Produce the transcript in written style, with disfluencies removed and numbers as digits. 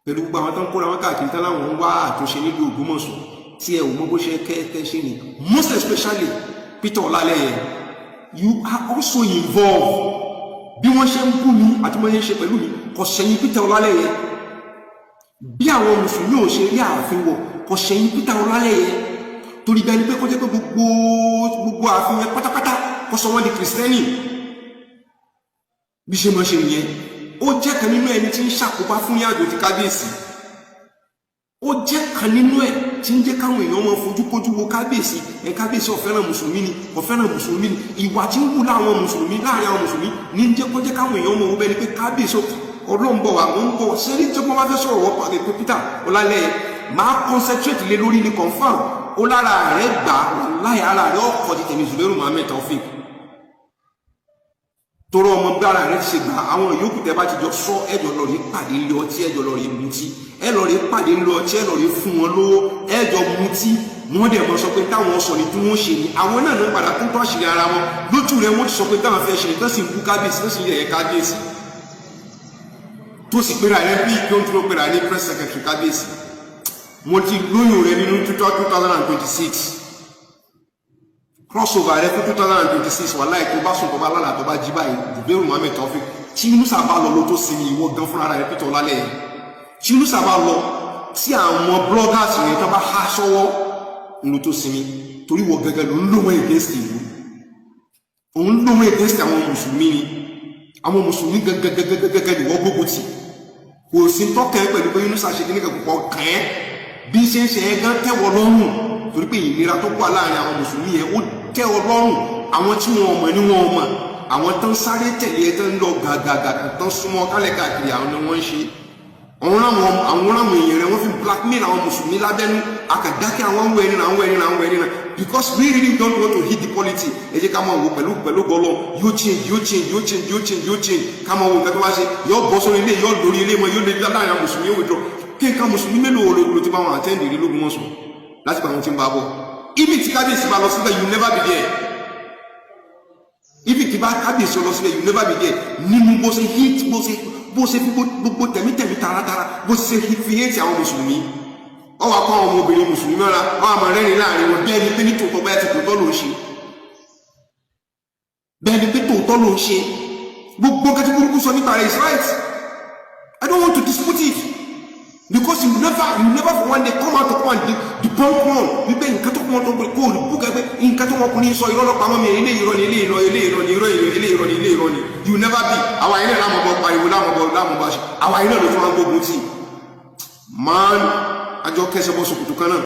Pẹ̀lú gbogbo àwọn tó ń kóra wọn káàkiri tán láwọn ń wá àtúnṣe nílùú Ògbómọ̀ṣọ́, tí ẹ ò mọ bó ṣe kẹ́ ṣe ni, most especially Peter Ọlálẹ́yẹ, you are also involved. Bí wọ́n ṣe ń bú mi àti wọ́n ṣe ń ṣe pẹ̀lú mi, kò ṣẹ̀yìn Peter Ọlálẹ́yẹ. Bí àwọn mùsùlùmí ò ṣe rí ààfin wọ̀, kò ṣẹ̀yìn Peter Ọlálẹ́yẹ. Torí bẹ́ẹ̀ ni pé kó jẹ́ pé gbogbo ààfin yẹn pátápátá, kó sọ wọ́n di Kìrìsìtẹ́nì, bí ṣe máa ṣe nìyẹn. Ó jẹ́ kan nínú ẹni tí ń ṣàkóbá fún ìrìnàjò ti kábíyèsí. Ó jẹ́ kan nínú ẹ̀ tí ń jẹ́ káwọn èèyàn máa fojú kójú wo kábíyèsí ẹ̀. Kábíyèsí ò fẹ́ràn mùsùlùmí ni, kò fẹ́ràn mùsùlùmí ni. Ìwà tí ń wù láwọn mùsùlùmí, láàrin àwọn mùsùlùmí, ní ń jẹ́ kó jẹ́ káwọn èèyàn mọ̀ bẹ́ẹ̀ ni pé kábíyèsí. Ọlọ́run bọ̀ wá, mò ń bọ̀. Sẹ́ni tí wọ́n bá fẹ́ sọ̀rọ̀ wọ́n pàdé pé Peter Ọlálẹ́yẹ máa concentrate lé lórí ní confam ó lára rẹ̀ gbà láì ara rẹ̀ ọkọ̀ ti tẹ̀mí Zubairu Muhammed Taofik torọ ọmọ bí ara rẹ̀ ti ṣe gbà. Àwọn yòókù tẹ́ bá ti jọ sọ, ẹjọ lọ rí pàdé ilé ọtí, ẹjọ lọ rí mutí, ẹ lọ rí pàdé ilé ọtí, ẹ lọ rí fún wọn lówó, ẹjọ mutí. Wọ́n dẹ̀ mọ̀ sọ pé táwọn sọ ni tí wọ́n ṣe ni. Àwọn náà ló padà tó àṣírí ara wọn lójú rẹ̀. Wọ́n ti sọ pé táwọn fẹ́ ṣe ni, tó sì ń kú kábíyèsí, tó sì ń yẹ̀yẹ́ kábíyèsí, tó sì pera rẹ̀ bí kí ó ń dúró pera ní press secretary kábíyèsí. Mo ti lóyún rẹ̀ nínú 2026 crossover rẹ fún 2026. Wàláì, tó bá sùn, tó bá lálàá, tó bá jí báyìí, Zubairu Muhammed Taofik, tí Yunusa bá lọ ló tó sinmi. Ìwọ gan fúnra rẹ, Peter Ọlálẹ́yẹ, tí Yunusa bá lọ, tí àwọn bloggers yẹn tó bá há sọ́wọ́ ló tó sinmi, torí wọ gẹ́gẹ́ ló ń lò wọ́n against ìlú, òun lò wọ́n against àwọn mùsùlùmí ni. Àwọn mùsùlùmí gẹ́gẹ́gẹ́gẹ́gẹ́ ni wọ́n gbógun tì. Kò sí tọ́kẹ́ pẹ̀lú pé Yunusa ṣe kíní kan púpọ̀ kàn ẹ́. Bí ṣe ń ṣe ẹ́ gan tẹ́wọ́ lọ́rùn, torí pé ìnira tó wà láàrin àwọn mùsùlùmí yẹn, ó tẹ́ ọ lọ́rùn. Àwọn tí wọn mọ̀ ní wọn mọ̀, àwọn tán sáré tẹ̀lé ẹ, tán lọ gàgàgà, tán súnmọ́ kálẹ̀ káàkiri, àwọn ni wọ́n ń ṣe. Àwọn ráwọn èèyàn rẹ, wọ́n fi blackmail àwọn mùsùlùmí lábẹ́nú. Akàdákẹ́, àwọn ń wọ ẹni náà, àwọn ẹni náà, àwọn ẹni náà, because we really don't want to hit the polity. Ẹ jẹ́ ká máa wò pẹ̀lú gọlọ. Yóò change, yóò change, yóò change, yóò change, yóò change. Ká máa wo nǹkan tó bá ṣe. Yóò bọ́ sórí ilé, yóò lórí ilé mọ́, yóò lè láàrin àwọn mùsùlùmí, yóò withdraw. Kí nǹkan mùsùlùmí mélòó ló ti bá wọn attend rí lÓgbómọ̀ṣọ́ láti bá wọn ti ń bá bọ̀? Ibi tí kábíyèsí bá lọ síbẹ̀, you never be there. Ibi tí bá kábíyèsí lọ síbẹ̀, you never be there. Nínú bó ṣe hit, bó ṣe fi gbogbo tẹ̀mítẹ̀mí, taratara, bó ṣe fi hate àwọn mùsùlùmí, ọ wà kọ́ àwọn ọmọbìnrin mùsùlùmí mọ́ra, ọ wà máa rẹ́rìn láàrin wọn, bẹ́ẹ̀ ni pé ní tòótọ́ báyà ti tòótọ́ ló ń ṣe, bẹ́ẹ̀ ni pé tòótọ́ ló ń ṣe. Gbogbo nǹkan tí burúkú sọ nípa rẹ̀ is right. I don't want to dispute it because you never for one day come out to come and debunk one wípé nǹkan tó kún tó kó o bú kẹ́ pé nǹkan tó wọn kùnrin sọ, irọ́ lọ́pàá mọ́ mi, ilé irọ́ ni, ilé irọ́, ilé irọ́ ni, irọ́, ilé irọ́ ni, ilé irọ́ ni. You never be. Àwa ilé láwọn bọ pariwo, láwọn bọ ṣe. Àwa ilé ló tún wá gbógun tì man àjọ kẹsẹ̀ bọ́ sòkòtò kan náà.